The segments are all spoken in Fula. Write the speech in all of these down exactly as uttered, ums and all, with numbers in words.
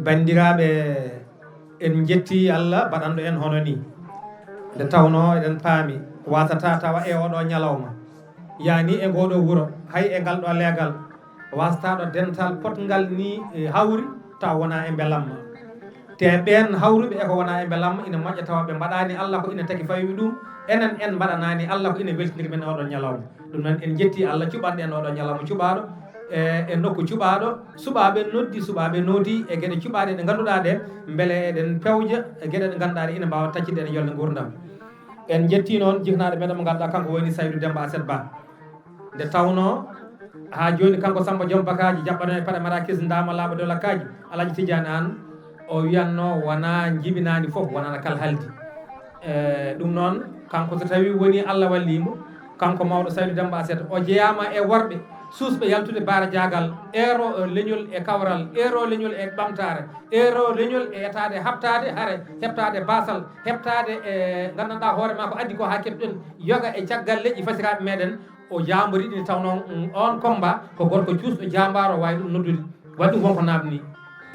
Banndiraaɓe, en njetti Allah baɗanɗo en hono ni. Nde tawnoo eɗen paami, waasata tawa e oɗo ñalawma, yaani e ngoɗo wuro, hay e ngal ɗo leegal, waasata ɗo dental potngal ni, e, hawri, taw wona e mbelamma. Te ɓeen hawruɓe e ko wona e mbelamma ina moƴƴa tawa ɓe mbaɗaani Allah ko ina taki fawi ɗum, enen en mbaɗanaani Allah ko ina weltiniri men oɗo ñalawma. Ɗum noon, en njetti Allah cuɓanɗo en oɗo ñalawma cuɓaaɗo, e, e nokku cuɓaaɗo, suɓaaɓe noddi, suɓaaɓe nooti e geɗe cuɓaaɗe ɗe ngannduɗaa ɗe, mbele eɗen pewja e geɗe ɗe ngannduɗaa ɗe ina mbaawa taccinde en yolde nguurndam. En njetti noon jiknaaɗo meɗen mo ngannduɗaa kanko woni Saydu Demmba Aset Ba. Nde tawnoo haa jooni kanko Sammba Joom Bakaaji jaɓɓano e paɗe marakis ndaama laaɓa dow lakkaaji, Alaaji Tijaani Aan o wiyatnoo wonaa njibinaani fof, wonana kala haldi. E, ɗum noon, kanko so tawii wonii Allah wallii mo, kanko mawɗo Saydu Demmba Aset, o jeyaama e worɓe suusɓe yaltude baara jaagal, eero leñol e kawral, eero leñol e ɓamtaare, eero leñol e etaade haɓtaade hare, heɓtaade baasal, heɓtaade e nganndanɗaa hoore maa ko addi ko haa keɓɗen yoga e caggal leƴƴi fasiraaɓe meɗen. O jaambori ɗi, tawnoo, mm, oon combat ko gorko cuusɗo jaambaaro waawi ɗum noddude. Waɗi ɗum wonko naamni.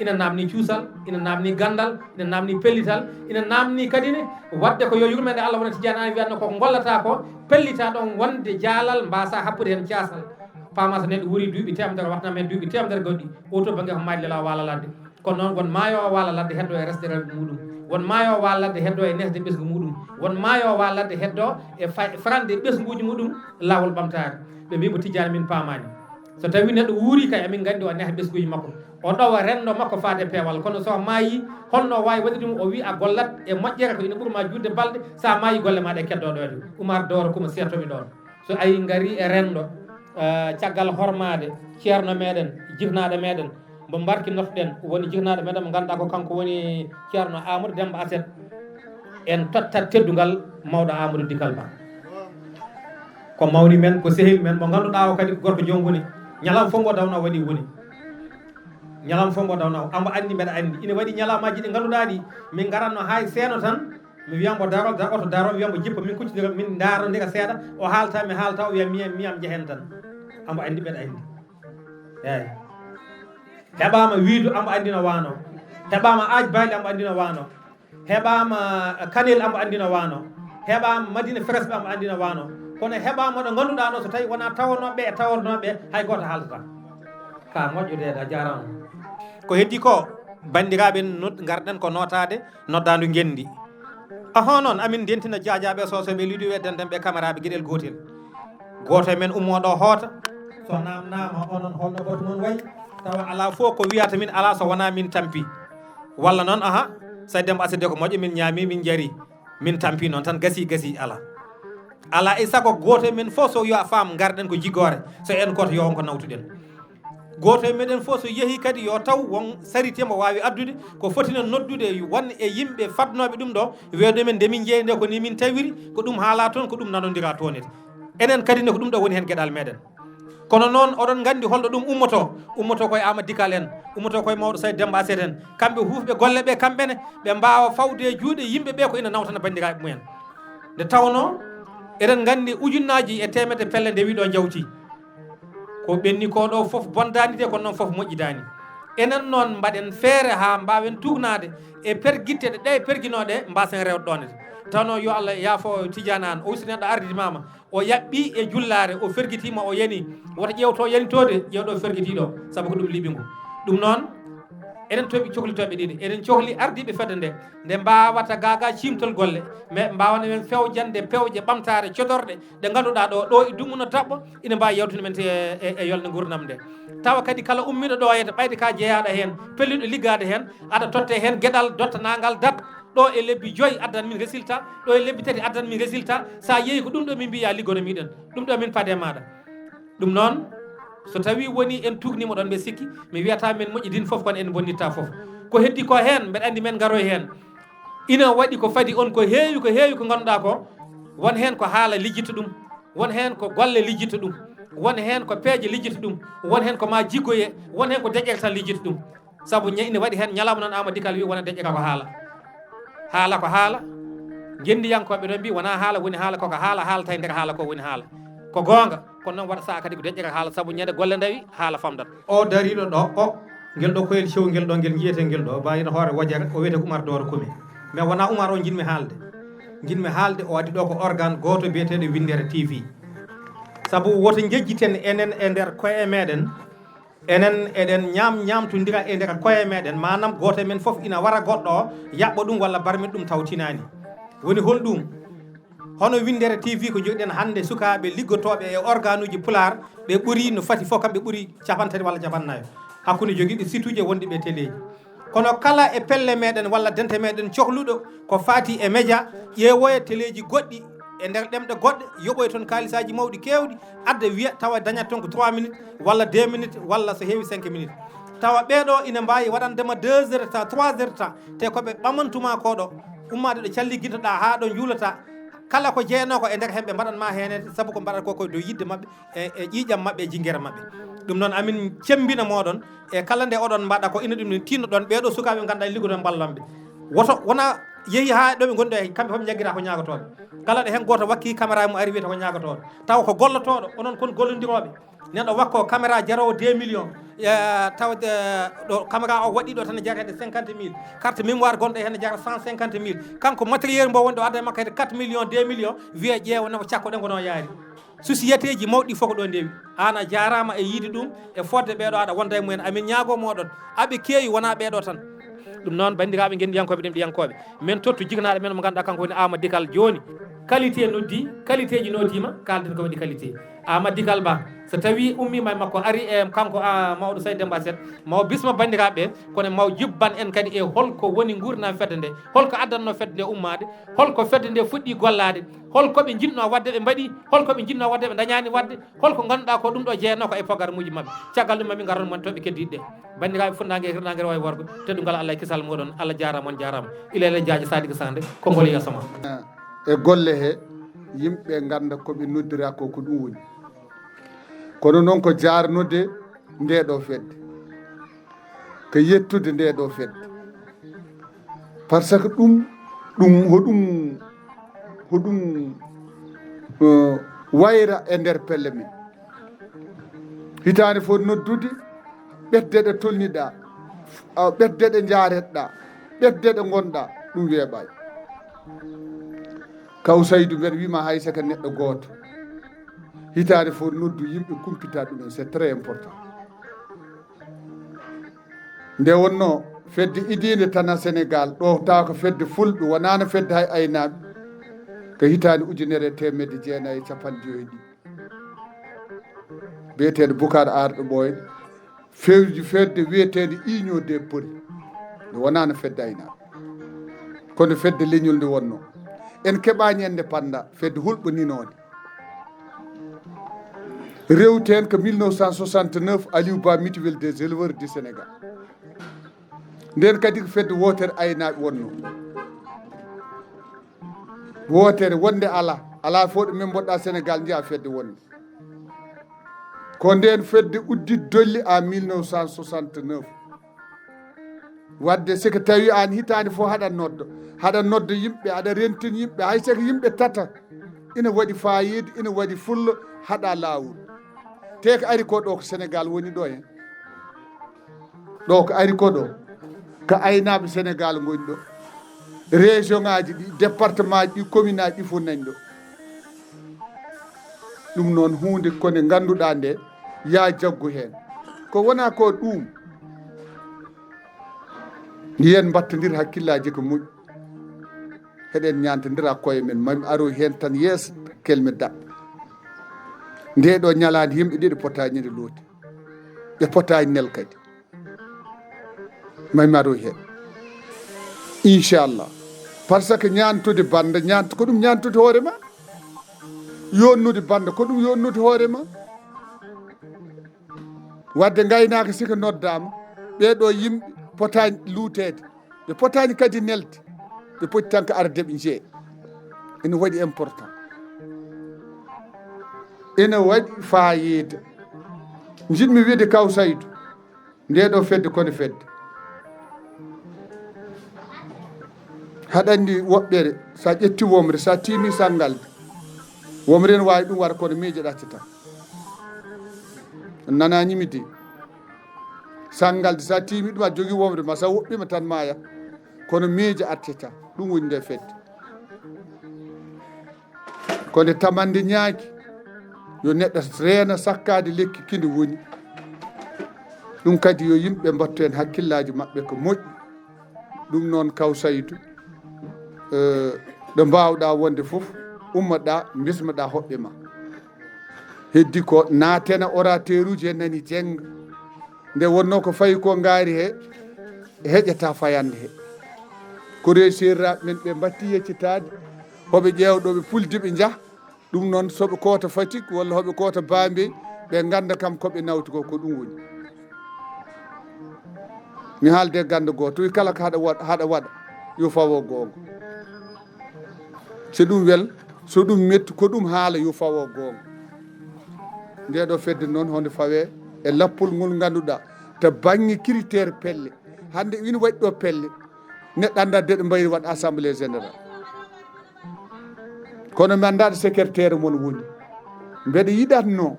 Ina naamni cuusal, ina naamni ganndal, ina naamni pellital, ina naamni kadi ne waɗde ko yo yurmeende Allah wona Tijaani Aan wiyatno ko ngollata ko, pellita ɗon wonde jaalal, mbaasa haɓɓude heen caasal. Paama so neɗɗo wuuri duuɓi teemedere, waɗtanama heen duuɓi teemedere goɗɗi, o to bannge ko maaɗi lelaa waala ladde. Kono noon, won maayo o waala ladde heddoo e resde rewɓe muɗum, won maayo o waala ladde heddoo e nesde ɓesngu muɗum, won maayo o waala ladde heddoo e fay-, farande ɓesnguuji muɗum laawol ɓamtaare. Ɓe mbii mo, Tijaani, min paamaani. So tawii neɗɗo wuurii kay, amin nganndi o neha ɓesnguuji makko, o ɗowa renndo makko faade peewal. Kono so maayi, holno o waawi waɗde ɗum? O wii a gollat e moƴƴere ko ina ɓurma juutde balɗe, so a maayi golle maa ɗe keddoo ɗo. Umar Dooro Kuma seertomi ɗoon. So ayi ngari e renndo, eh, caggal hormaade ceerno meɗen, jiknaaɗo meɗen, mo mbarki nofɗen, woni jiknaaɗo meɗen mo ngannduɗaa ko kanko woni Ceerno Amadou Demmba Aset, en tottat teddungal mawɗo Amadou Dikal Ba. Ko mawni men, ko sehil men, mo ngannduɗaa o kadi ko gorko joom woni. Ñalawma fof mbo dawna waɗi woni. Ñalawma fof mbo dawna, ambo anndi mbeɗa anndi. Ina waɗi ñalawmaaji ɗi ngannduɗaa ɗi, min ngaratno haa e seeno tan, mi wiya mbo daro, da-, oto daro, mi wiya mbo jippo, min kuccondira, min ndaarondira seeɗa, o haalta, mi haalta, o wiya miyam, miyam, njehen tan. Ambo anndi mbeɗa anndi. Eeyi. Heɓaama Wiidu, ambo anndi no waano. Heɓaama Aaj Baali, ambo anndi no waano. Heɓaama Kanel, ambo anndi no waano. Heɓaama Madina Fresɓe, ambo anndi no waano. Kono heɓaama ɗo ngannduɗaa ɗo, so tawi wonaa tawanooɓe e tawornooɓe, hay gooto haaltata. Ka moƴƴo de, a jaaraama. Ko heddi ko, banndiraaɓe, not-, ngarɗen ko nootaade noddaandu ngenndi. Aho noon, amin ndentina jaajaaɓe, soosooɓe, liɗuɓe, dendanɓe, kameraaɓe, geɗel gootel. Gooto e men ummoo ɗo hoota. So naamnaama, onon holno batu mon wayi? Tawa alaa fof ko wiyata min alaa so wonaa min tampi. Walla noon, aha, Saydu Demmba Aset de ko moƴƴo, min ñaami, min njari, min tampi noon tan, gasi, gasi, alaa. Alaa e sago gooto e men fof so yo a faam, ngarɗen ko jiggoore. So en gooto yo on ko nawtuɗen. Gooto e meɗen fof so yehi kadi yo taw won sarite mo waawi addude, ko foti noon noddude won e yimɓe fadnooɓe ɗum ɗo, weedo men nde min jeyi nde ko ni min tawiri, ko ɗum haala toon, ko ɗum nanondira toon. Enen kadi ne ko ɗum ɗo woni heen geɗal meɗen. Kono noon oɗon nganndi holɗo ɗum ummoto, ummoto koye Amadou Dikal en, ummoto koye mawɗo Saydu Demmba Aset en, kamɓe huufɓe golle ɓe kamɓe ne, ɓe mbaawa fawde e juuɗe yimɓe ɓe ko ina nawtana banndiraaɓe mumen. Nde tawnoo eɗen nganndi ujunnaaji e teemedde pelle nde wiɗo jawti. Ko ɓenni ko ɗo fof bondaani de, kono noon fof moƴƴidaani. Enen noon mbaɗen feere haa mbaawen tuugnaade e pergitte ɗe ɗe perginooɗe mbaasen rewde ɗoon. Tawnoo yo Allah yaafo Tijaani Aan, o usti neɗɗo ardidi maama, o yaɓɓi e jullaare, o fergitiima, o yani, wota ƴeew to yani to de, ƴeew ɗo fergiti ɗo, sabu ko ɗum liɓi ngu. Ɗum noon, eɗen toɓi cohlitooɓe ɗiɗi, eɗen cohli ardiiɓe fedde nde, nde mbaawata gaagaa ciimtol golle, mais mbaawana men fewjande pewje ɓamtaare codorɗe, ɗe ngannduɗaa ɗo, ɗo e dumunna daɓɓo, ina mbaawi yawtude men te e, e, e yolnde nguurndam nde. Tawa kadi kala ummiiɗo ɗo e to ɓayde ka jeyaaɗo heen, pelliɗo liggaade heen, aɗa totte heen geɗal dottanaangal dat, ɗo e lebbi joyi addan min résultat, ɗo e lebbi tati addan min résultat, so a yehi ko ɗum ɗo min mbiya liggono miɗen, ɗum ɗo min paade maaɗa. Ɗum noon, so tawii woni en tuugniima ɗoon, mbeɗa sikki, mi wiyata men moƴƴi din fof, kono en bonnitta fof. Ko heddi ko heen, mbeɗa anndi men ngaroy heen. Ina waɗi ko fadi on ko heewi, ko heewi ko ngannduɗaa ko, won heen ko haala lijjitto ɗum, won heen ko golle lijjitto ɗum, won heen ko peeje lijjitto ɗum, won heen ko ma jiggoye, won heen ko deƴƴere tan lijjitto ɗum. Sabu ña-, ina waɗi heen ñalawma noon Amadou Dikal wi wona deƴƴere ko haala. Haala ko haala. Ngenndiyankooɓe ɗo mbi wona haala woni haala, koko haala haalata e nder haala ko woni haala. Ko goonga. Kono noon waɗa saha kadi ko deƴƴa ka haala, sabu ñande golle ndawi, haala famdat. O dariiɗo ɗo, o, ngel ɗo koyel cewngel ɗo, ngel njiyetee ngel ɗo, ba ina hoore wojere, o wiyetee ko Umar Dooro Kumi. Mais wonaa Umar o njiɗmi haalde. Njiɗmi haalde, o addi ɗo ko organe gooto biyeteeɗo Winndere T V. Sabu woto njejjiten enen e nder koye meɗen, enen eɗen ñaam-, ñaamtondira e nder koye meɗen, maanaam gooto e men fof ina wara goɗɗo o, yaɓɓa ɗum walla barmita ɗum taw tinaani. Woni hol ɗum? Hono Winndere T V ko njogiɗen hannde sukaaɓe liggotooɓe e organuuji Pulaar, ɓe ɓuri no fati fof kam, ɓe ɓuri cappanɗe tati walla cappanɗe nayo hakkunde jogiiɓe situuji wonɗi ɓe teleeji. Kono kala e pelle meɗen walla dente meɗen cohluɗo ko faati e média, ƴeewoye teleeji goɗɗi e nder ɗemɗe goɗɗe, yoɓoye toon kaalisaaji mawɗi keewɗi, adda wiya tawa dañat toon ko trois minutes walla deux minutes walla so heewi cinq minutes. Tawa ɓeeɗo ina mbaawi waɗandema deux heures de temps, trois heures de temps, te ko ɓe ɓamantuma ko ɗo, ummaade ɗo calligintoɗaa haa ɗo njuulata, kala ko jeyanoo ko e nder heen ɓe mbaɗan ma heen, sabu ko mbaɗat ko koye dow yiɗde maɓɓe, e, e ƴiiƴam maɓɓe, e jinngere maɓɓe. Ɗum noon, amin cemmbina mooɗon, e kala nde oɗon mbaɗa ko ina ɗum ne tinnoɗon, ɓeeɗo sukaaɓe ngannduɗaa liggoto mballon ɓe. Woto wona yehi haa ɗo ɓe ngoni ɗo, kamɓe fof ɓe njaggira ko ñaagotooɓe. Kala ɗo heen gooto wakki caméra mum ari wiyata ko ñaagotooɗo. Tawa ko gollotooɗo, onon kon gollondirooɓe. Neɗɗo wakko caméra jaroowo deux millions, eh, tawa, eh, ɗo caméra o waɗi ɗo tan ne jarete cinquante mille. Carte mémoire gonɗo heen ne jara cent cinquante mille. Kanko matériel mbo woni ɗo adda e makko hede quatre millions, deux millions, wiya ƴeewa nawa cakko ɗen ko no yaari. Société ji mawɗi fof ko ɗo ndewi. Aan a jaaraama e yiide ɗum, e fodde ɓeeɗo aɗa wonda e mumen. Amin ñaago mooɗon, aɓe keewi wona ɓeeɗo tan. Ɗum noon, banndiraaɓe ngendiyankooɓe, ɗemɗiyankooɓe, men tottu jiknaaɗo men mo ngannduɗaa kanko woni Amadou Dikal jooni. Qualité noddi, qualité ji noddiima, kaalden ko waɗi qualité. Amadou Dikal Ba, so tawii ummiima e makko, ari e kanko, a, mawɗo Saydou Demba Set, ma o bisma banndiraaɓe ɓe, kono ma o jibban en kadi e holko woni nguurndam fedde nde, holko addannoo fedde nde ummaade, holko fedde nde fuɗɗi gollaade, holko ɓe njiɗnoo waɗde ɓe mbaɗi, holko ɓe njiɗnoo waɗde ɓe ndañaani waɗde, holko ngannduɗaa ko ɗum ɗo jeyanoo ko e programmuuji maɓɓe. Caggal ɗum, mamin ngar toon mon toɓɓe keddiiɗe ɗe. Banndiraaɓe fuɗnaange e hirnaange, rewo e worgo, teddungal Allah e kisal mooɗon, Allah jaaraama, on jaaraama. Ilele Jaaji Sadiq Sande, konngol yeeso ma. E golle he, yimɓe ngannda ko ɓe noddira ko, ko ɗum woni. Kono noon ko jaarnude nde ɗo fedde, ko yettude nde ɗo fedde. Par ce que ɗum, ɗum, hoɗum, hoɗum, eh, wayra e nder pelle men. Hitaande fof noddude, ɓetde ɗo tolniɗaa, a, ɓetde ɗo njaaretɗaa, ɓetde ɗo ngonɗaa, ɗum weeɓaani. Kaw Saydu, mbeɗa wiima hay saka neɗɗo gooto. Hitaande fof noddu yimɓe, kumpita ɗumen, c'est très important. Nde wonnoo fedde idiinde tan ha Sénégal, ɗo tawa ko fedde fulɓe, wonaano fedde hay aynaaɓe, ko hitaande ujunere e teemedde jeenayi e capanɗe joyi ɗi. Biyeteeɗo Boucar Arɗo Ɓooyɗo, fewji fedde wiyeteende Union des Peulh. Nde wonaano fedde aynaaɓe. Kono fedde leñol nde wonnoo. En keɓaani indépendance, fedde hulɓininoonde. Rewti heen ko mille neuf cent soixante-neuf, Aliou Ba, Mutuelle des éleveurs du Sénégal. Ndeen kadi ko fedde wootere aynaaɓe wonnoo. Wootere wonde alaa. Alaa fof ɗo men mboɗɗa Sénégal njiya fedde wonde. Ko ndeen fedde udditi dolli en mille neuf cent soixante-neuf. Wadde, si ko tawi aan hitaande fof haɗa nodda, haɗa nodda yimɓe, aɗa rentin yimɓe, hay si ko yimɓe tata, ina waɗi faayiida, ina waɗi fulla, haɗa laawol. Te ko ari ko ɗo ko Sénégal woni ɗo en. Ɗo ko ari ko ɗo, ko aynaaɓe Sénégal ngoni ɗo. Région ŋaaji ɗi, département ji ɗi, commune aji ɗi fof nani ɗo. Ɗum noon huunde ko nde ngannduɗaa nde, yaa jaggu heen. Ko wona ko ɗum, yen mbattondir hakkillaaji ko moƴƴi. Heɗen ñaantondira koye men, mami aro heen tan yeeso kelme daɓɓe. Nde ɗo ñalaande yimɓe ɗiɗi potaani nde looti. Ɓe potaani nel kadi. Mami aro heen. Inchallah. Par ce que ñaantude bannda, ñaant-, ko ɗum ñaantude hoore ma. Yonnude bannda, ko ɗum yonnude hoore ma. Wadde ngaynaaka sika noddaama, ɓee ɗo yimɓe potaani luuteede. Ɓe potaani kadi nelde. Ɓe poti tan ko arde ɓe njee. Ene waɗi important. Ene waɗi faayiida. Njiɗmi wiide Kaw Saydu, nde ɗo fedde kono fedde. Haɗa anndi woɓɓere, so a ƴetti womre, so a tiimi sanngalde, womre ene waawi ɗum wara kono miijo ɗaccataa. Nanañi mi de. Sanngal de, so a tiimi ɗum, a jogii womre ma, so a woɓɓiima tan maaya. Kono miijo arteta. Ɗum woni nde fedde. Ko nde tamannde ñaaki, yo neɗɗo reena sakkaade lekki kindi woni. Ɗum kadi yo yimɓe mbattu heen hakkillaaji maɓɓe ko moƴƴi. Ɗum noon, Kaw Saydu, eh, ɗo mbaawɗaa wonde fof, ummoɗaa, mbismoɗaa hoɓɓe ma. Heddi ko naatena orateur uji he nani jennga. Nde wonnoo ko fayi ko ngaari he, heƴata fayannde he. Ko rewi seeriraaɓe men ɓe mbatti yeccitaade, hoɓe ƴeewa ɗo ɓe puldi ɓe njaha. Ɗum noon, so ɓe koota Fatick walla hoɓe koota Bambey, ɓe ngannda kam ko ɓe nawti ko, ko ɗum woni. Mi haalde gannda gooto, wi kala ko haɗa waɗa, haɗa waɗa, yo fawo goonga. So ɗum wel, so ɗum metti, ko ɗum haala, yo fawo goonga. Nde ɗo fedde noon, honde fawe e lappol ngol ngannduɗaa, to baŋŋe critère pelle. Hannde ina waɗi ɗo pelle, neɗɗo anndaa de ɗo mbayri waɗa assemblée générale. Kono mi anndaa ɗo secrétaire mon woni. Mbeɗa yiɗatno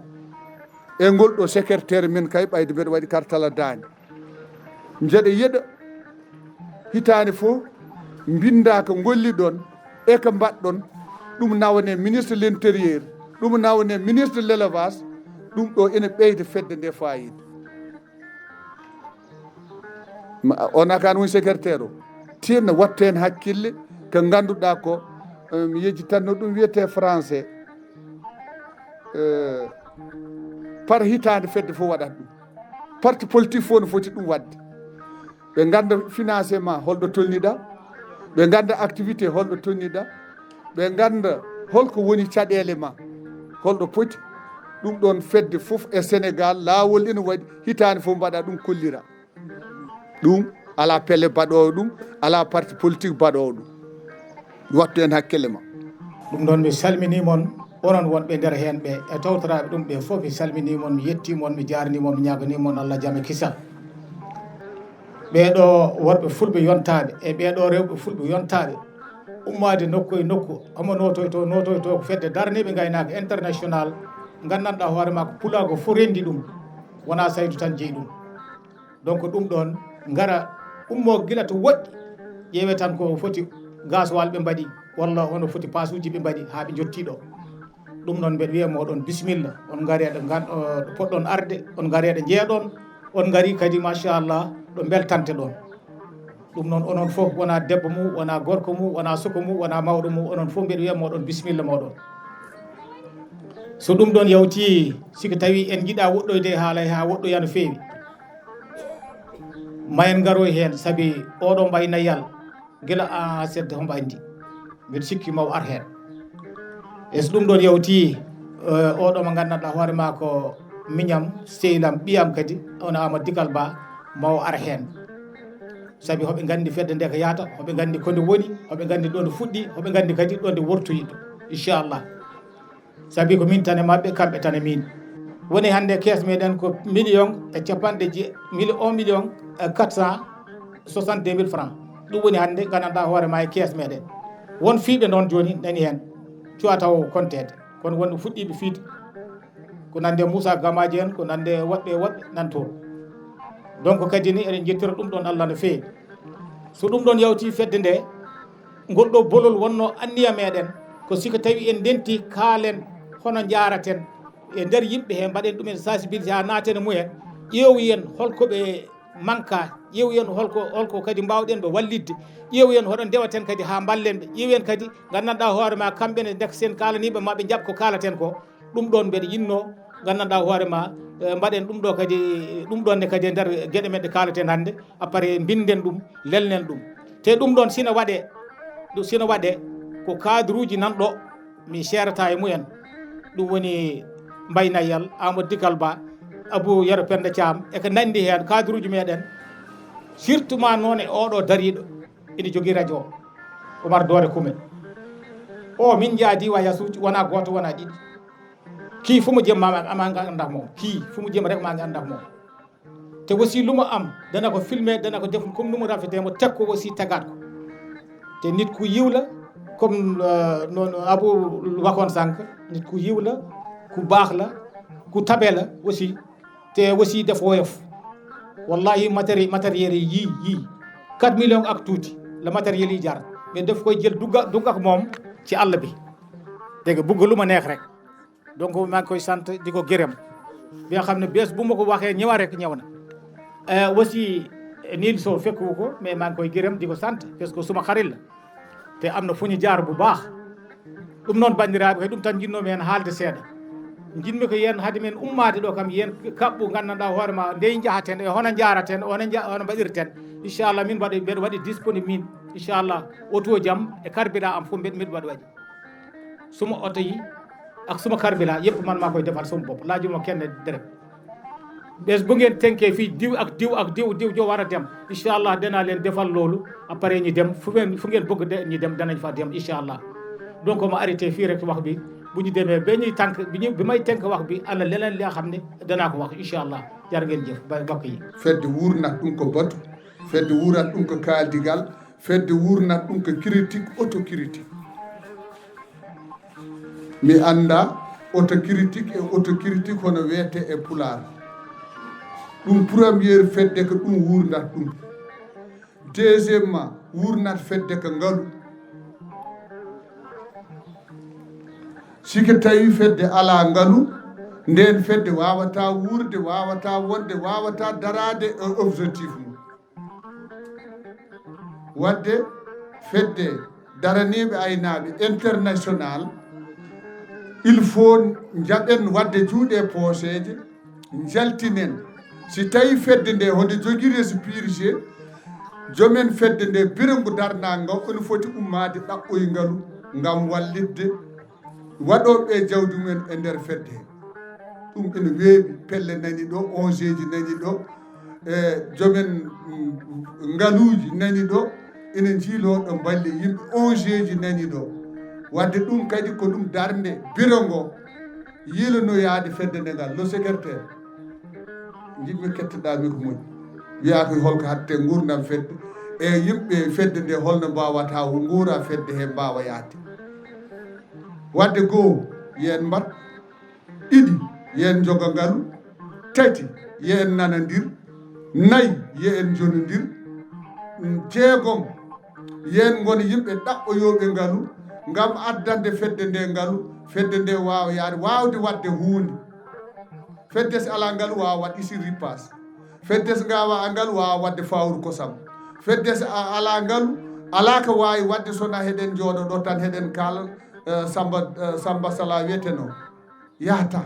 e ngol ɗo secrétaire men kay, ɓayde mbeɗa waɗi kartala daande. Mbeɗa yeɗa hitaande fof mbinnda ko ngolliɗon e ko mbaɗɗon, ɗum nawane ministre de l'intérieur, ɗum nawane ministre de l'élevage, ɗum ɗo ene ɓeyda fedde nde fayida. Ma, o nakan woni secrétaire o. Tinno wattu heen hakkille ko ngannduɗaa ko, eh, mi yejjitanno ɗum wiyetee français, eh, par hitaande fedde fof waɗat ɗum. Parti politique fof no foti ɗum waɗde. Ɓe ngannda financement holɗo tolniɗaa, ɓe ngannda activité holɗo tolniɗaa, ɓe ngannda holko woni caɗeele ma, holɗo poti. Ɗum ɗoon fedde fof e Sénégal, laawol ina waɗi, hitaande fof mbaɗa ɗum, kollira. Ɗum alaa pelle baɗoowo ɗum, alaa parti politique baɗoowo ɗum. Wattu heen hakkille ma. Ɗum noon, mi salminii mon, onon wonɓe nder heen ɓe, e tawtoraaɓe ɗum ɓe fof, mi salminii mon, mi yettii mon, mi jaarnii mon, mi ñaaganii mon Allah jam e kisal. Ɓee ɗo worɓe fulɓe yontaaɓe, e ɓee ɗo rewɓe fulɓe yontaaɓe, ummaade nokku e nokku, omo nootoyto, nootoyto ko fedde daraniiɓe ngaynaaka international, nganndanɗaa hoore maa ko pulaagu fof renndi ɗum, wonaa Saydu tan jeyi ɗum. Donc, ɗum ɗoon, ngara ummoo gila to woɗɗi, ƴeewee tan ko foti gasoil ɓe mbaɗi, walla hono foti paasuuji ɓe mbaɗi haa ɓe njottii ɗo. Ɗum noon, mbeɗa wiya mooɗon bisimilla, on ngari eɗo ngan-, eh, ɗo poɗɗon arde, on ngari eɗo njeeɗon, on ngari kadi, machallah, ɗo mbeltante ɗon. Ɗum noon, onon fof, wonaa debbo mum, wonaa gorko mum, wonaa suka mum, wonaa mawɗo mum, onon fof mbeɗa wiya mooɗon bisimilla mooɗon. So ɗum ɗoon yawtii, si ko tawii en njiɗaa woɗɗoyde e haala he haa woɗɗoya no feewi, ma en ngaroy heen, sabi oɗo mbaynayal, gila a sedda hombo anndi. Mbiɗa sikki maw ar heen. E so ɗum ɗoon yawtii, eh, oɗo mo nganndanɗaa hoore maa ko miñam, sehil am, ɓiyam kadi, on Amadou Dikal Ba, maw ar heen. Sabi hoɓe nganndi fedde nde ko yahata, hoɓe nganndi ko nde woni, hoɓe nganndi ɗo nde fuɗɗi, hoɓe nganndi kadi ɗo nde wortoyi, inchallah. Sabi ko min tan e maɓɓe, kamɓe tan e min. Woni hannde kees meɗen ko million e capanɗe je-, mille, un million e quatre cent soixante-deux mille francs. Ɗum woni hannde nganndanɗaa hoore maa e kees meɗen. Won fiiɓe noon jooni nani heen, cuwa taw konteede. Kono wonɓe fuɗɗiiɓe fiide, ko nande Moussa Gamaji en, ko nande woɗɓe e woɗɓe nan toon. Donc kadi ni eɗen njettira ɗum ɗoon Allah no feewi. So ɗum ɗoon yawtii fedde nde, ngol ɗo bolol wonnoo anniya meɗen, ko si ko tawi en ndenti kaalen hono njaaraten e nder yimɓe he, mbaɗen ɗumen sensibilisé haa naaten e mumen, ƴeewoyen holko ɓe manka, ƴeewoyen holko, holko kadi mbaawɗen ɓe wallitde, ƴeewoyen hoɗo ndewaten kadi haa mballen ɓe, ƴeewoyen kadi nganndanɗaa hoore maa kamɓe ne ndek sen kaalaniiɓe ma ɓe njaɓ ko kaalaten ko, ɗum ɗoon mbeɗa yinnoo, nganndanɗaa hoore maa, eh, mbaɗen ɗum ɗo kadi, ɗum ɗoon ne kadi e nder geɗe men ɗe kaalaten hannde, après mbinden ɗum, lelnen ɗum. Te ɗum ɗoon sina waɗee, ɗum sina waɗee ko cadre uji nan ɗo, mi seerata e mumen. Ɗum woni Mbaye Nayal, Amadou Dikal Ba, Abou Yero Penda Thiam, e ko nanndi heen, cadre uji meɗen, surtout ma noon e oɗo dariiɗo, ina jogii radio, Omar Dore Kume. O min njaadi wa yasuuji, wonaa gooto, wonaa ɗiɗi. Kii fu mu jëm ma, ma, ma nga ànd ak moom. Kii fu mu jëm rek, maa ngi ànd ak moom. Te aussi lu mu am, dana ko filmer, dana ko def comme nu mu rafetee, mu teg ko aussi, tegaat ko. Te nit ku yiw la, comme, euh, noonu Abu waxoon sànq, nit ku yiw la, ku baax la, ku tabe la aussi. Te aussi dafa woyof. Wallahi, matériel, matériel yi, yi, yi, quatre millions ak tuuti la matériel yi jar. Mais daf koy jël, dugg ak, dugg ak moom ci àll bi. Dégg nga, bugg lu ma neex rek. Donc, maa ngi koy sant, di ko gërëm. Bi nga xam ne bés bu ma ko waxee, ñëwaat rek, ñëw na. Euh, aussi, Nil Sow fekku ko, mais maa ngi koy gërëm, di ko sant, parce que suma xarit la. Te am na fu ñu jaar bu baax. Ɗum noon, banndiraaɓe, ko ɗum tan njinnoomi heen haalde seeɗa. Njiɗmi ko yen hade men ummaade ɗo kam, yen kaɓɓu, nganndanɗaa hoore ma, ndey njahaten, e hono njaraten, hono nja-, hono mbaɗirten. Inchallah, min mbaɗa, mbeɗa waɗi disponible min. Inchallah, auto jam e carburant am fof mbeɗa, mbeɗa waɗi. Suma oto yi ak suma carburant yëpp, man maa koy defal sama bopp, laajuma kenn dërëm. Bés bu ngeen tënkee fii diw ak diw ak diw, diw joo war a dem, incha allah, danaa leen defal loolu. Après ñu dem fu ngeen, fu ngeen bëgg de, ñu dem, danañ fa dem, incha allah. Donc, ma arrêté fii rek wax bi. Bu ñu demee ba ñuy tànk, bi ñu, bi may tënk wax bi, ana leneen li nga xam ne danaa ko wax, incha allah. Jar ngeen jëf, ba mbokk yi. Fedde wuurnat ɗum ko batu, fedde wuurat ɗum ko kaaldigal, fedde wuurnat ɗum ko critique, autocritique. Mi annda autocritique e autocritique hono wiyete e Pulaar. Ɗum première fedde ko ɗum wuurnat ɗum. Deuxièmement, wuurnat fedde ko ngalu. Si ko tawi fedde alaa ngalu, nden fedde waawata wuurde, waawata wonde, waawata daraade e objectif mum. Wadde fedde daraniiɓe aynaaɓe international, il faut njaɓen wadde juuɗe pooseeje, njaltinen. Si tawi fedde nde honde jogii récépissé, joomen fedde nde, biro ngo darnaa ngo, ene foti ummaade ɗaɓɓoy ngalu ngam wallitde waɗooɓe jawdi mumen e nder fedde he. Ɗum ene weeɓi, pelle nani ɗo, O N G ji nani ɗo, e joomen, mm, ngaluuji nani ɗo, ene njiiloo ɗo mballe yimɓe, O N G ji nani ɗo. Wadde ɗum kadi ko ɗum darnde biro ngo yiilanoyaade fedde nde ngal. Le secrétaire, njiɗmi kettoɗaa mi ko moƴƴi. Wiyaa ko holko haɗte nguurndam fedde, e yimɓe fedde nde holno mbaawata nguura fedde he mbaawa yahde. Wadde goo, yen mbat, ɗiɗi, yen joga ngalu, tati, yen nanandir, nayi, yen jonondir, jeegom, yen ngona yimɓe ɗaɓɓoyooɓe ngalu, ngam addande fedde nde ngalu, fedde nde waawa yaade, waawde waɗde huunde. Fedde so alaa ngalu, waawa waɗ ici ripaas. Fedde so ngaawa a ngalu, waawa waɗde fawru kosam. Fedde so a alaa ngalu, alaa ko waawi waɗde so wonaa heɗen njooɗo ɗo tan, heɗen kaala, eh, Samba, eh, Samba Sala wiyeteno. Yahata.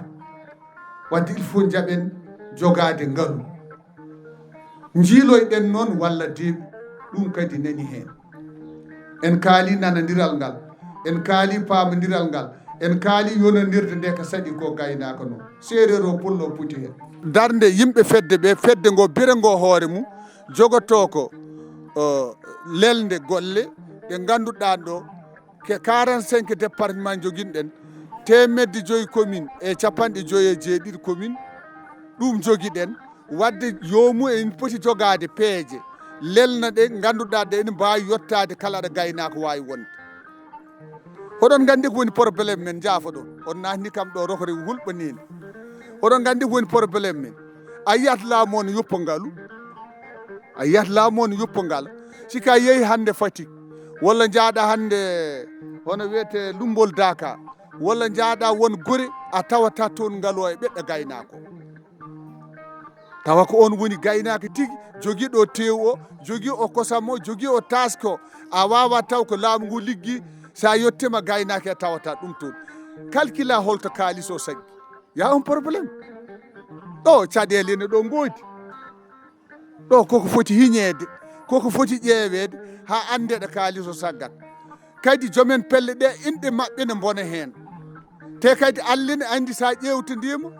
Wadde il faut njaɓen jogaade ngalu. Njiiloyɗen noon walla deeɓi, ɗum kadi nani heen. En kaali nanondiral ngal, en kaali paamondiral ngal, en kaali yonondirde nde ko saɗi ko gaynaako noon. Seereer o, pullo poti heen. Darnde yimɓe fedde ɓe, fedde ngo, biro ngo hoore mum, jogotoo ko, o, lelnde golle ɗe ngannduɗaa ɗo, ke quarante-cinq département njoginɗen, teemedde joyi commune e capanɗe joyi e jeeɗiɗi commune, ɗum njogiɗen. Wadde yoomu en poti jogaade peeje, lelna ɗe, ngannduɗaa ɗe ene mbaawi yottaade kala ɗo gaynaako waawi wonde. Hoɗon nganndi ko woni problème men, njaafoɗon. On naatni kam ɗo rokore hulɓaniinde. Hoɗon nganndi ko woni problème men. A yiyat laamu on yoppo ngalu. A yiyat laamu on yoppo ngalu. Si ka yehi hannde Fatick, walla njaaɗa hannde hono wiyete Lumbol Daaka, walla njaaɗa won gure, a tawata toon ngalu o e ɓeɗɗo gaynaako. Tawa ko on woni gaynaako tigi, jogii ɗo teewu o, jogii o kosam o, jogii o taaske o. A waawa taw ko laamu ngu liggi, so a yettiima gaynaako a tawata ɗum toon. Calcula holto kaalis o saggi. Y a un problème. Ɗo caɗeele ene ɗo ngoodi. Ɗo koko foti hiñeede, koko foti ƴeeweede, haa annde ɗo kaalis o saggata. Kadi joomen pelle ɗe, inɗe maɓɓe ne mbona heen. Te kadi Allah ne anndi, so a ƴeewtodiima,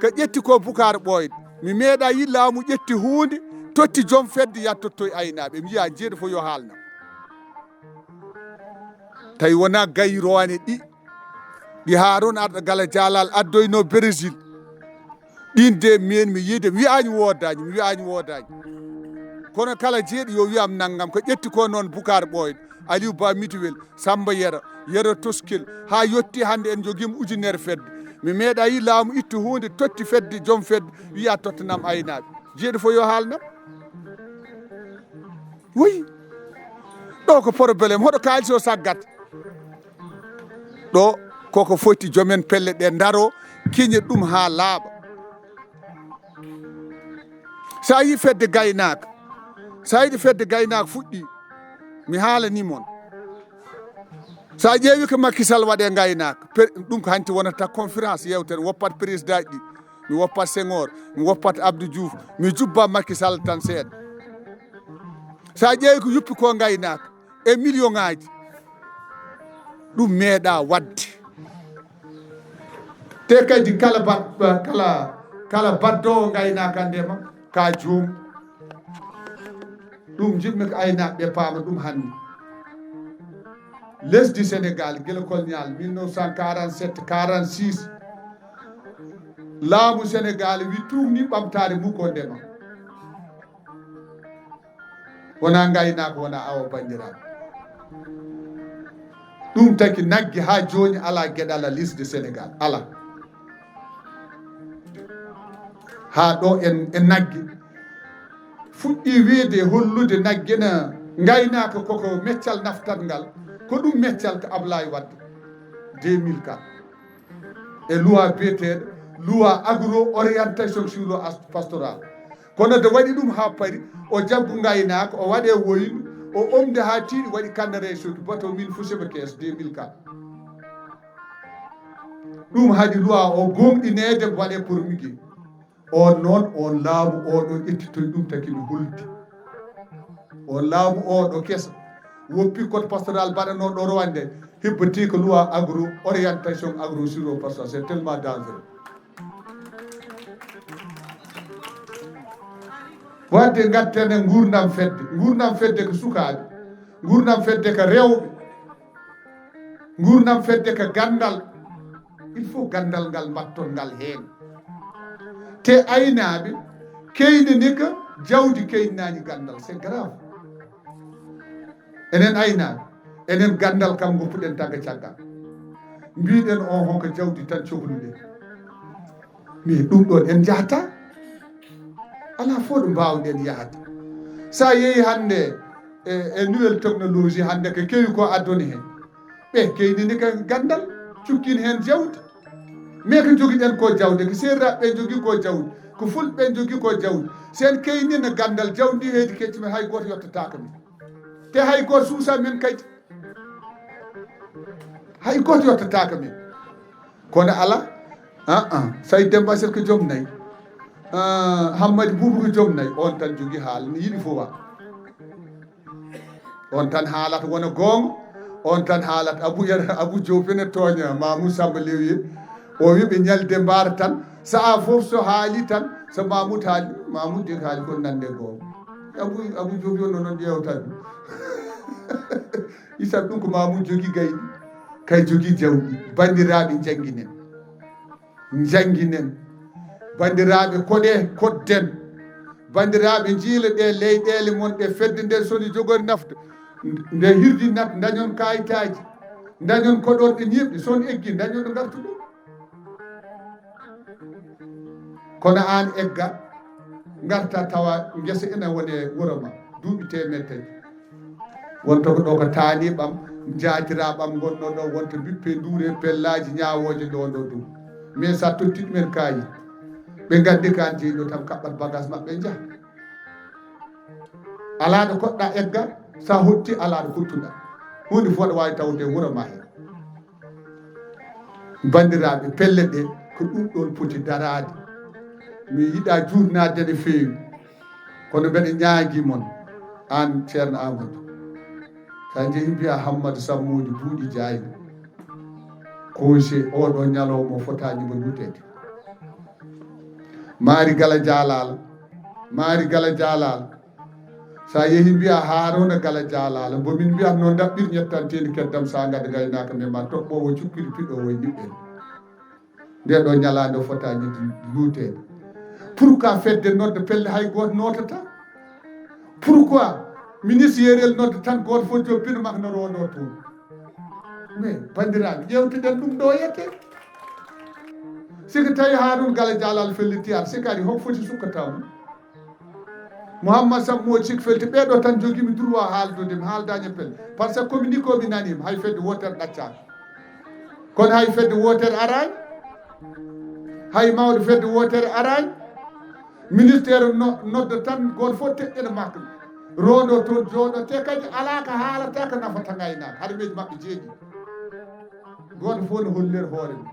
ko ƴetti ko Bukaar Ɓooyde. Mi meeɗaa yi laamu ƴetti huunde, totti joom fedde, yattotto e aynaaɓe. Mi yiya jeeɗo fof yo haalnam. Tawi wonaa gayrowane ɗi, ɗi Haaruna Arɗo Gala Jaalal addoyno Brésil. Ɗin de, min mi yiide, mi wi'aani woodaani, mi wi'aani woodaani. Kono kala jeeɗo yo wi'am nanngam, ko ƴetti ko noon Bukaar Ɓooyde, Aliou Ba Mituwel, Samba Yero, Yero Toskel, haa yotti hannde en njogiima ujunere fedde. Mi meeɗa yi laamu ittu huunde totti fedde, joom fedde wiya tottanam aynaaɓe. Jeeɗu fof yo haalnam. Wi, ɗo ko problème, hoɗo kaalis o saggata? Ɗo koko foti joomen pelle ɗe ndaro, kiña ɗum haa laaɓa. Sa yi fedde gaynaaka, sa yiɗi fedde gaynaaka fuɗɗi, mi haalani mon. Sa ƴeewi ko Macky Sall waɗe gaynaaka, pe-, ɗum ko hanti wonata conférence yewtere, woppat président ɗi, mi woppat Senghor, mi woppat Abdou Diouf, mi jubba Macky Sall tan seeɗa. Sa ƴeewi ko yuppi ko gaynaaka, e million ŋaaji. Ɗum meeɗa waɗde. Te kadi kala bat-, kala, kala baddoowo ngaynaaka ndema, ka joom. Ɗum njiɗmi ko aynaaɓe ɓe paama ɗum hannde. Lesdi Sénégal, gila colonial, mille neuf cent quarante-sept, quarante-six, laamu Sénégal wi tuugni ɓamtaare mum ko ndema. Wona ngaynaako, wona awa banndiraaɓe. Ɗum taki nagge haa jooni alaa geɗal a liste de Sénégal. Alaa. Haa ɗo en, en nagge. Fuɗɗi wiide hollude nagge na ngaynaaka koko meccal naftat ngal. Ko ɗum meccal ko Ablaye Wade deux mille quatre. E loi biyeteeɗo loi agro orientation sur le as-, pastoral. Kono de waɗi ɗum haa pari, o jaggu ngaynaaka, o waɗe woynu, o omde haa tiiɗi, waɗi kandare e soti bato min fuseba kees deux mille quatre. Ɗum haɗi loi o gomɗineede waɗe promulgué. On noon, on laamu oɗo ƴettitoy ɗum taki no holdi. On laamu oɗo keso woppi code pastoral baɗanooɗo Rwanda, hibbati ko loi agro orientation agro suro pastoral, c'est tellement dangereux. Wadde ngatten e nguurndam fedde. Nguurndam fedde ko sukaaɓe. Nguurndam fedde ko rewɓe. Nguurndam fedde ko ganndal. Il faut ganndal ngal mbatton ngal heen. Te aynaaɓe keynani ko jawdi keynani ganndal. C'est grave. Enen aynaaɓe, enen ganndal kam ngoppuɗen tagga caggal. Mbiɗen on honko jawdi tan cohluɗen. Mais ɗum ɗon en njahata. Alaa fof ɗo mbaawɗen yahde. Sa yehi hannde e, e nouvelle technologie hannde ko kewi ko addoni heen. Ɓe keynini ko ganndal, cukkin heen jawdi. Mais ko jogiɗen ko jawdi, ko seeriraaɓe ɓe jogi ko jawdi, ko fulɓe ɓe jogi ko jawdi. Sen keynina ganndal jawdi ndi heydi kecci men hay gooto yottataaka men. Te hay gooto suusa men kadi. Hay gooto yottataaka men. Kono ala, ah, ah, Sayd Demba Ciré ko joom nayi. Ah, Hammadi Buubu ko joom nayi. On tan jogi haala, ne yiɗi fof wa. On tan haalata wona goonga. On tan haalata Abu Yar-, Abu Diop ene tooña Mamoud Samba Lewiye. O wi ɓe ñalde mbaara tan. Sa'a fof so haali tan, so Mamoud haali, Mamoud de haali ko nande goonga. Abu, Abu Diop yo noon ƴeewtan. Isa ɗum ko Mamoud jogi gayni, kay jogi jawɗi. Banndiraaɓe, njannginen. Njannginen. Banndiraaɓe, koɗe, koɗden. Banndiraaɓe, njiila ɗe leyɗeele mon ɗe fedde nde soni jogori nafde. Nde hirdinat, ndañon kayitaaji, ndañon koɗorɗe ñiiɓɗe, son eggi, ndañon ɗo ngartu ɗo. Kono aan egga, ngarta tawa ngesa ina woni e wuro ma, duuɓi teemeɗɗe tati. Wonta ko ɗo ko taaniiɓam, njaatiraaɓam ngonno ɗo, wonta bippe nduure pellaaji ñaawooje ɗo, ɗo ɗum. Mais sa totti ɗumen kaayi, ɓe nganndi ko aan jeyi ɗo tan, kaɓɓat bagage maɓɓe njaha. Alaa ɗo koɗɗa egga, sa hotti alaa ɗo kottuɗa. Huunde fof aɗa waawi tawde e wuro ma heen. Banndiraaɓe, pelle ɗe ko ɗum ɗoon poti daraade. Mi yiɗa juutnaade no feewi, kono mbeɗa ñaagii mon, aan Ceerno Amadou, so a njehii mbiyaa Hammadi Sammooji Buuɗi Jaayni, conseil oɗo ñalawma o fotaani mo luuteede. Maari Gala Jaalaala, Maari Gala Jaalaala, so a yehii mbiyaa Haaruuna Gala Jaalaala, mbo min mbiyatnoo ndaɓɓir ñettanteeni keddam, so a ngada ngaynaaka men ma toɓɓoowo cukkiri piɗoowo e niɓɓere. Nde ɗo ñalaande o fotaani luuteede. Pourquoi fedde nodda pelle hay gooto nootata? Pourquoi ministériel nodda tan gooto fof joppino makko no roondo toon? Mais banndiraaɓe, ƴeewtuɗen ɗum ɗo yette. Siki tawi haa ɗum Gala Jalal felliti ar, siki ari hok foti sukkata mo? Mouhammad Sam mo sik felti ɓeɗo tan jogimi droit haaldude, mi haalda ñeppel. Par ce que communiqué o mi nanima, hay fedde wotere ɗaccaka. Kono hay fedde wotere arani, hay mawɗo fedde wotere arani. Ministère no-, nodda tan goto fof teɗɗena makko. Rondo toon jooɗo te kadi ala ka haalata ka nafata ngaynaaka. Har meji maɓɓe jeeɗi. Goto fof no hollira hoore mum.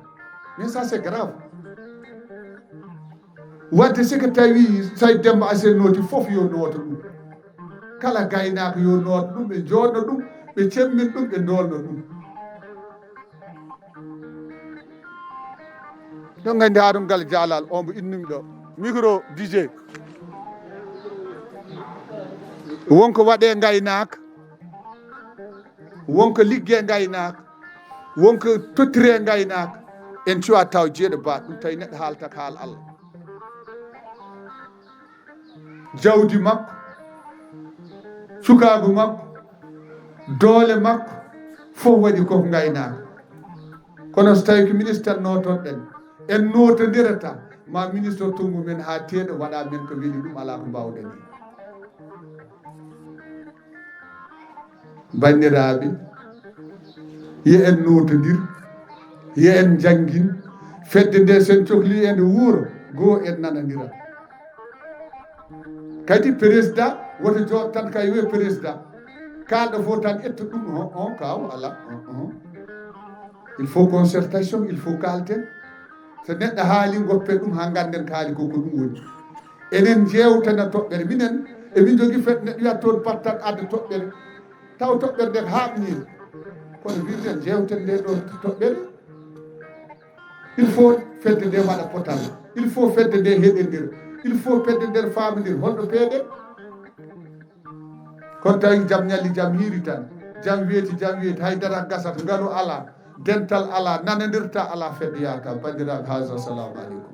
Mais ça c'est grave. Wadde siko tawi Sayd Demba Asel nooti fof yo nooto ɗum. Kala gaynaako yo nooto ɗum, ɓe jooɗno ɗum, ɓe cemmin ɗum, ɓe ndoolno ɗum. Ɗon nganndi haa ɗum Gala Jalal, on mbo innumi ɗo. Micro D J. Wonko waɗee ngaynaaka, wonko liggee ngaynaaka, wonko tottiree ngaynaaka. En cuwa taw jeeɗo ba ɗum tawi neɗɗo haalta ko haal Allah. Jawdi makko, sukaagu makko, doole makko, fof waɗi koko ngaynaaka. Kono so tawi ko ministre tan nootoɗen, en nootondirata, ma ministre tonngu men haa teeɗo waɗa men ko weli ɗum, alaa ko mbaawɗen heen. Banndiraaɓe, yo en nootondir, yo en njanngin. Fedde nde sen cokli e nde wuuro, goo en nanondira. Kadi président, woto jooɗ tan kay wiye président. Kaalɗo fof tan ƴetta ɗum, on, on kaaw, alaa, on, on. Il faut concertation, il faut kaalten. So neɗɗo haali, ngoppe ɗum haa ngannden kaali ko, ko ɗum woni. Enen njeewtana toɓɓere. Minen, emin njogii fedde neɗɗo wiyata toon pattat adda toɓɓere. Taw toɓɓere nde ko haaɓniinde. Kono wirten njeewten nde ɗo toɓɓere. Il faut fedde nde waɗa potal. Il faut fedde nde heɗindira. Il faut fedde nde faamindira. Holɗo peeɗe? Kono tawi jam ñalli, jam hiiri tan. Jam weeti, jam weeti. Hay dara gasat, ngalu alaa, dental alaa, nanondirta alaa, fedde yahata. Banndiraaɓe, haza, assalamu aleykum.